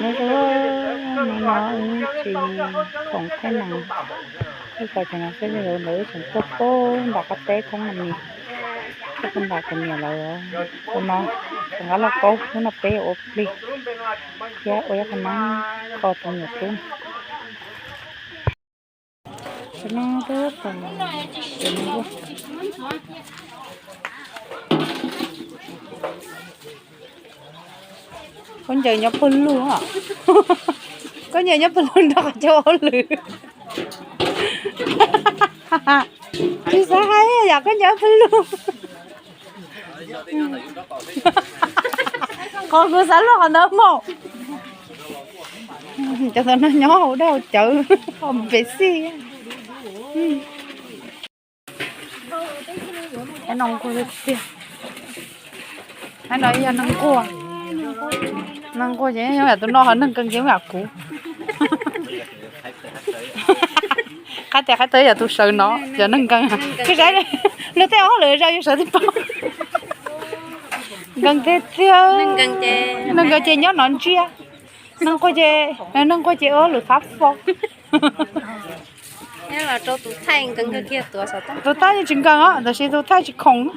No, no tsis khoom thaij nees, ib qho chaw no xwb, ntawd tseem tuaj puag nram qab teb thoob no ne, tuaj puag nram kuv niam lawv ua no, rov qab lauj kaub, hnub no peb yuav ua plig thiab ua ib qho neeb kho tus me nyuam tub. Tam no tuaj tom, khaub ncaws nyob pawg lug, khaub ncaws nyob pawg lug nrog qhov chaw ua hauj lwm. Tsis xav hais yam khaub ncaws pawg lug. Qhov kuv xav luaj qhov ntawd mas, cov tom no nyob hauv dab hauv cawv, hauv npes xij. Nquag tiag tiag. Aib, no yog neeg nquag. Neeg nquag ces yog tus no, ho neeg nkees ces yog kuv. Qab tes qab taw yog tus sawv no, yog neeg nkees. Kuv saib luag tej ua hauj lwm zoo yus sawv tib pob. Nkees tiag tiag. Neeg nkees ces nyob no ntsiag. Neeg nquag ces, neeg nquag ces ua hauj lwm fab fo. Tus thaij yeej tsis nkees os, tab sis tus thaij tsis khoom.